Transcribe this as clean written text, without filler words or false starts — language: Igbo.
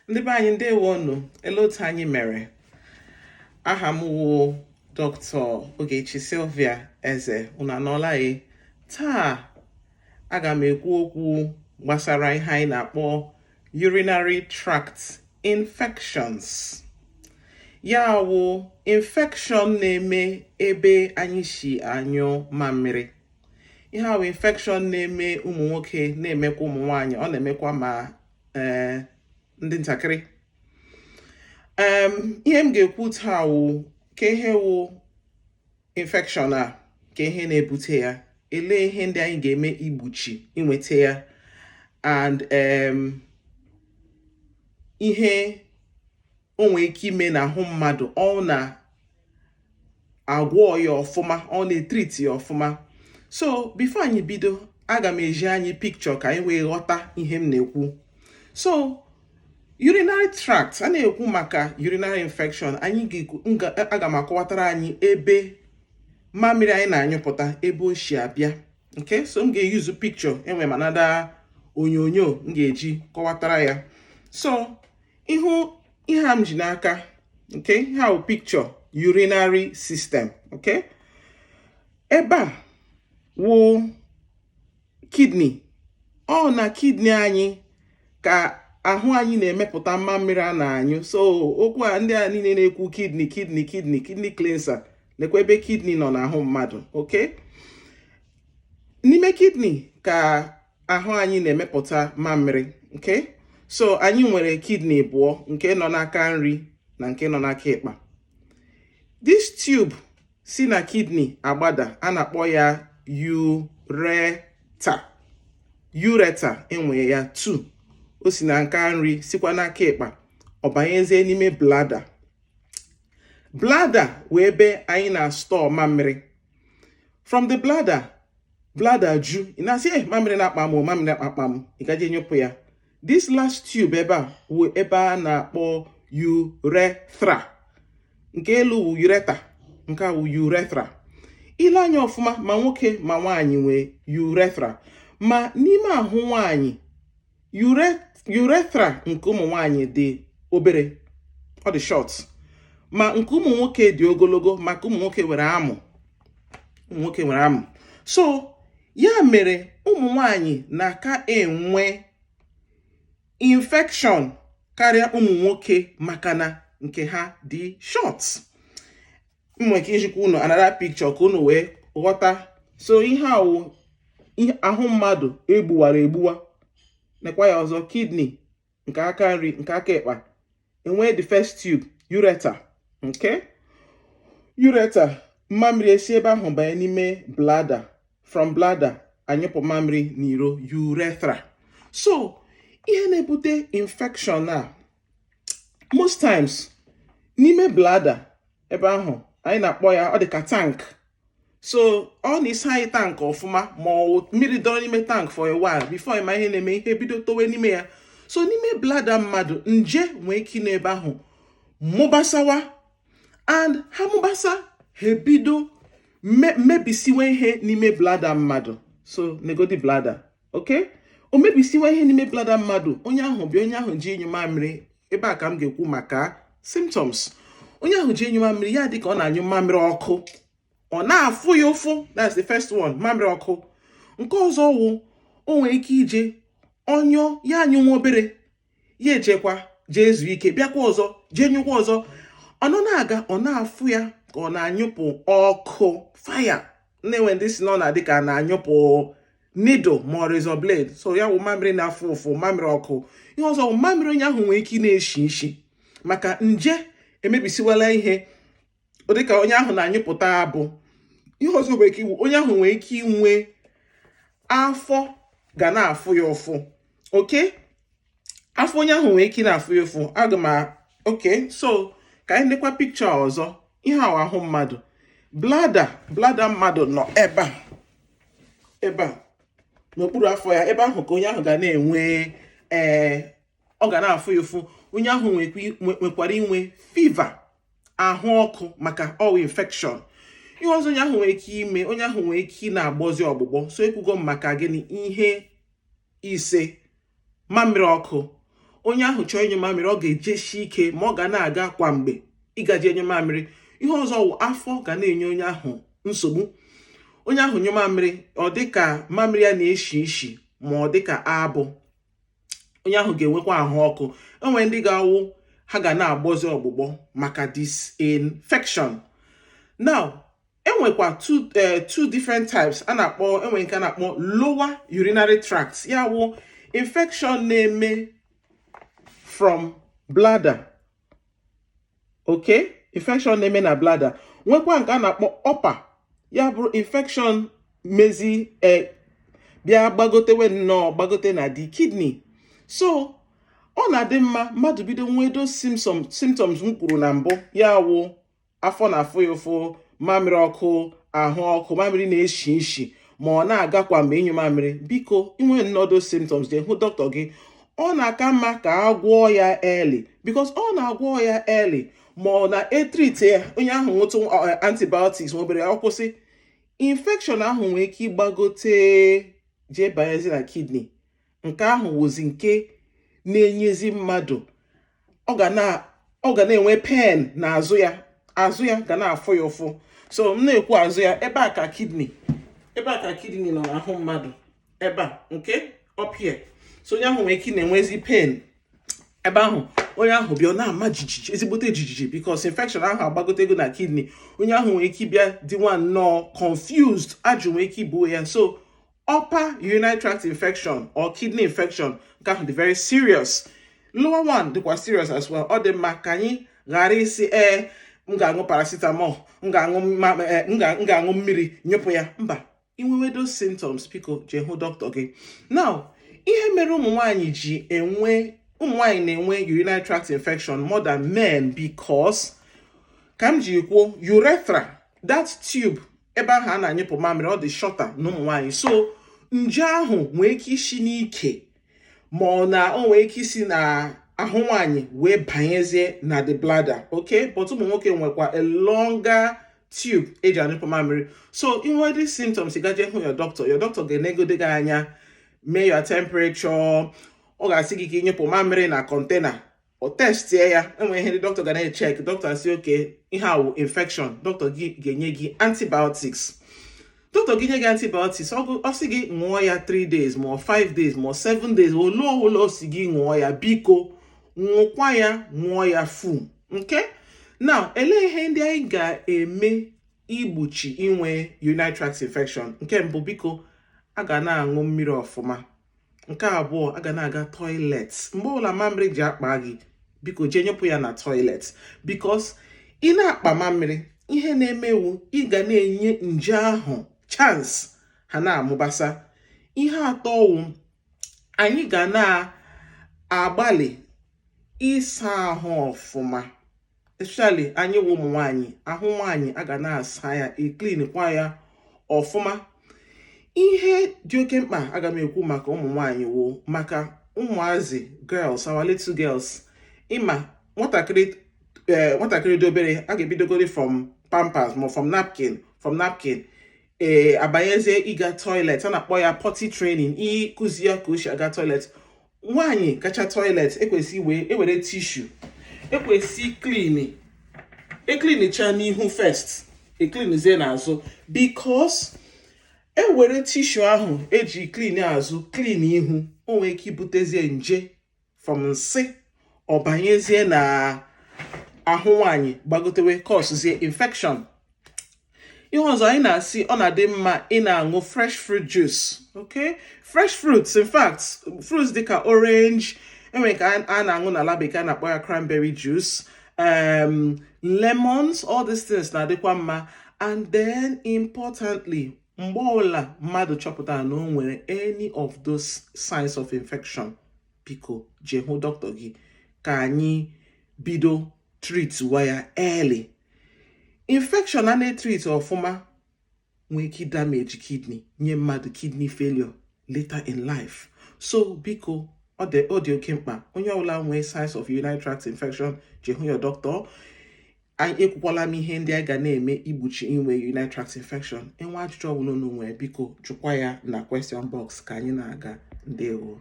Ndị be anyị, ndewonu. Ele otu anyị mere? Aha m wụ Dr. Ogechi Sylvia Eze. Unu anọọla e? Taa aga m ekwu okwu gbasara ihe anyị na-akpọ urinary tract infections, ya wụ infection na-eme ebe anyị si anyụ mamịrị. Ihe a wụ infection na-eme ụmụ nwoke, na-emekwa ụmụ nwanyị, ọ na-emekwa ma ee ndị ntakịrị. Ihe m ga-ekwu taa wụ ka ihe wụ infection a, ka ihe na-ebute ya, elee ihe ndị anyị ga-eme igbochi inweta ya, and ihe o nwee ike ime n'ahụ mmadụ ọ na-agwọ ya ọfụma, ọ na-etreat ya ọfụma. So before anyị bido, aga m eji anyị picture ka anyị wee ghọta ihe m na-ekwu. So urinary tract, a na-ekwu maka urinary infection, anyị ga aga m akọwatara anyị ebe mamịrị anyị na-anyụpụta, ebe o si abịa. Okay, so m ga-eyuzu picture, enwere m another onyonyo m ga-eji kọwatara ya. So ihu ihe a m ji n'aka, okay, ihe a wụ picture urinary system. Okay, ebe a wụ kidney. Ọ na kidney anyị ka ahụ anyị na-emepụta mmamịrị a na-anyụ. So okwu a ndị a niile na-ekwu, kidney, kidney, kidney, kidney cleanser, lekwa ebe kidney nọ n'ahụ mmadụ. Okay, n'ime kidney ka ahụ anyị na-emepụta mamịrị. Okay, so anyị nwere kidney abụọ, nke nọ n'aka nri na nke nọ n'aka ịkpa. This tube si na kidney agbada, a na-akpọ ya ureter. Ureter, enwe ya 2. O si na nka nri, sikwa n'aka ịkpa, ọ banyezie n'ime bladder. Bladder wee ebe anyị na-store mamịrị. From the bladder, bladder ju, ị na-asị, "Eh, mamịrị na-akpa m o, mamịrị na-akpa m," ị gaje nyụpụ ya. This last tube ebe a wụ ebe a na-akpọ urethra. Nke elu wụ ureter, nke a wụ urethra. Ile anya ọfụma, ma nwoke ma nwaanyị nwee urethra, ma n'ime ahụ nwaanyị, urethra nke ụmụ nwaanyị dị obere, ọ dị short, ma nke ụmụ nwoke dị ogologo, maka ụmụ nwoke nwere amụ, ụmụ nwoke nwere amụ. So ya mere ụmụ nwaanyị na-aka enwe infection karịa ụmụ nwoke, maka na nke ha dị short. M nwere ike ijikwa unu another picture ka unu wee ghọta. So ihe a wụ ahụ mmadụ egbuwara egbuwa. Nekwa ya ọzọ: kidney nke aka nri, nke aka ịkpa, enwee the first tube, ureter. Nke ureter, mmamịrị esi ebe ahụ banye n'ime bladder. From bladder, anyụpụ mamịrị n'iro, urethra. So ihe na-ebute infection a, most times n'ime bladder ebe ahụ anyị na-akpọ ya, ọ dị ka tank. So ọ na-esi anyị tank ọfụma, ma ọ mmiri dọrọ n'ime tank for a while, before ịma ihe na-eme, ihe bido towe n'ime ya. So n'ime bladder mmadụ, nje nwee ike ịnọ ebe ahụ mụbasawa, and ha mụbasa, ha ebido mebisiwe ihe n'ime bladder mmadụ. So negodi bladder, okay, o mebisiwe ihe n'ime bladder mmadụ. Onye ahụ bịa, onye ahụ ji enyu mamịrị, ebe a ka m ga-ekwu maka symptoms. Onye ahụ ji enyu mamịrị, ya dị ka ọ na-anyụ mamịrị ọkụ, ọ na-afụ ya ụfụ. That's the first one, mamịrị ọkụ. Nke ọzọ wụ, o nwere ike ije ọnyụọ, ya anyụ nwa obere, ya ejekwa jee zuo ike, bịakwa ọzọ, jee nyụkwa ọzọ. Ọ nọ na-aga, ọ na-afụ ya ka ọ na-anyụpụ ọkụ, fire. Na-enwe ndị si na ọ na-adị ka a na-anyụpụ needle ma ọ razor blade. So ya wụ mamịrị na-afụ ụfụ, mamịrị ọkụ. Ihe ọzọ wụ, mamịrị onye ahụ nwere ike ị na-eshi ishi, maka nje emebisiwala ihe, ọ dịka onye ahụ na-anyụpụta abụ. Ihe ọzọ nwere ike iwu, onye ahụ nwere ike inwe afọ ga na-afụ ya ụfụ. Okay, afọ onye ahụ nwere ike ị na-afụ ya ụfụ. Aga m okay, so ka anyị lekwa picture ọzọ. Ihe a ahụ mmadụ, bladder. Bladder mmadụ nọ ebe a, ebe a n'okpuru afọ ya. Ebe ahụ ka onye ahụ ga na-enwe, ee, ọ ga na-afụ ya ụfụ. Onye ahụ nwekwara inwe fever, ahụ ọkụ, maka ọwa infection. Ihe ọzọ onye ahụ nwere ike ime, onye ahụ nwere ike ị na-agbọzi ọgbụgbọ. So ekwugo m maka gịnị? Ihe ise: mamịrị ọkụ, Onye ahụ chọọ ịnyụ mamịrị, ọ ga-ejesi ike, ma ọ ga na-aga kwa mgbe ịgaji enye mamịrị. Ihe ọzọ wụ afọ ga na-enye onye ahụ nsogbu. Onye ahụ nyụ mamịrị, ọ dịka mamịrị ya na-eshi ishi, ma ọ dịka abụ. Onye ahụ ga-enwekwa ahụ ọkụ. Enwere ndị ga-awụ ha ga na-agbọzi ọgbụgbọ maka this infection. Now, enwekwa two different types a na-akpọ. Enwere nke a na-akpọ lower urinary tract, ya wụ infection na-eme from bladder, okay? Infection na-eme na bladder. Nwekwa nke a na-akpọ upper, ya bụrụ infection mezi bịa gbagotewe nnọọ, gbagote na the kidney. So ọ na-adị mma mmadụ bido nwee those symptoms m kwuru na mbụ, ya wụ afọ na-afụ ya ụfụ, mamịrị ọkụ, ahụ ọkụ, mamịrị na-eshi ishi, ma ọ na-aga kwa mgbe ịnyụ mamịrị, biko, inwe nnọọ those symptoms, jee hụ dọkịta gị. Ọ na-aka mma ka a gwọọ ya early, because ọ na-agwọ ya early, ma ọ na-etreat ya, onye ahụ ṅụtụ antibiotics ma obere, ọ kwụsị. Infection ahụ nwere ike ịgbagote jee banyezi na kidney. Nke ahụ wụzi nke na-enyezi mmadụ, ọ ga na-enwe pain n'azụ ya, azụ ya ga na-afụ ya ụfụ. So m na-ekwu azụ ya, ebe a ka kidney nọ n'ahụ mmadụ, ebe a nke up here. So onye ahụ nwere ike na-enwezi pain ebe ahụ. Onye ahụ bịa, ọ na-ama jijiji, ezigbote jijiji, because infection ahụ agbagotego na kidney. Onye ahụ nwere ike ịbịa dịnwa nnọọ confused, ajụ nwere ike ibuo ya. So upper urinary tract infection or kidney infection, nke ahụ dị very serious. Lower one dịkwa serious as well. Ọ dị mma ka anyị ghara isi, "Ee, m ga-aṅụ paracetamol, m ga-aṅụ mmiri nyụpụ ya." Mba, inwewe those symptoms, biko jee hụ dọkịta gị. Now, ihe mere ụmụ nwanyị ji enwe, ụmụ nwanyị na-enwe urinary tract infection more than men, because ka m ji kwuo, urethra, that tube ebe ahụ a na-anyụpụ mamịrị, ọ dị shorter na ụmụ nwanyị. So nje ahụ nwee ike isi n'ike, ma ọ na o nwee ike isi na ahụ nwanyị wee banyezie na the bladder, okay? But ụmụ nwoke nwekwa a longer tube eji anyụpụ mamịrị. So inwe these symptoms, ị gaje hụ your doctor. Your doctor ga-enegode gị anya, mee your temperature. Ọ ga-asị gị ka ịnyụpụ mamịrị na container, o testie ya. Enwere ihe ndị dọkịta ga na-echeck. Dọkịta asị, "Okay, ihe a wụ infection." Dọkịta gị ga-enye gị antibiotics. Dọkịta gị nye gị antibiotics, ọ sị gị ṅụọ ya 3 days, ma ọ 5 days, ma ọ 7 days, ole ọbụla o si gị ṅụọ ya, biko ṅụkwa ya, ṅụọ ya full nke. Now, elee ihe ndị anyị ga-eme igbochi inwe urinary tract infection? Nke mbụ, biko, a ga na-aṅụ mmiri ọfụma. Nke abụọ, a ga na-aga toilet. Mgbe ọbụla mamịrị ji akpa gị, biko jee nyepụ ya na toilet, because ị na-akpa mamịrị, ihe na-emewu ị ga na-enye nje ahụ chance ha na-amụbasa. Ihe atọ wụ anyị ga na-agbalị ịsa ahụ ọfụma, especially anyị wụ ụmụ nwanyị. Ahụ nwanyị, a ga na-asa ya, ecleankwa ya ọfụma. Ihe dị oke mkpa aga m ekwu maka ụmụ nwanyị wụ maka ụmụazị girls, our little girls. Ịma nwatakịrị dị obere, a ga-ebidogori from pampers ma from napkin, ee, abanyezie ịga toilet. A na-akpọ ya potty training, ịkụzi ya ka o si aga toilet. Nwaanyị gacha toilet, ekwesị wee ewere tissue, ekwesị clean, ecleancha n'ihu first, ecleanzie n'azụ, because ewere tissue ahụ eji clean azụ clean ihu, o nwere ike ibutezie nje from nsị, ọ banyezie na ahụ nwaanyị, gbagotewe, causezie infection. Ihe ọzọ anyị na-asị, ọ na-adị mma ị na-aṅụ fresh fruit juice, okay? Fresh fruits, in fact, fruits dịka orange, enwere nke a na-aṅụ n'ala bekee a na-akpọ ya cranberry juice, lemons, all these things na-adịkwa mma. And then, importantly, mgbe ọbụla mmadụ chọpụtara na o nwere any of those signs of infection, biko jee hụ dọkịta gị ka anyị bido treatwa ya early. Infection a na-etreat ọfụma nwee ike damage kidney, nye mmadụ kidney failure later in life. So biko, ọ dị oke mkpa, onye ọbụla nwee signs of urinary tract infection, jee hụ your doctor. Anyị ekwukwala m ihe ndị anyị ga na-eme igbochi inwe urinary tract infection. Enwe ajụjụ ọbụla unu nwee, biko jụkwa ya na question box ka anyị na-aga. Ndewo.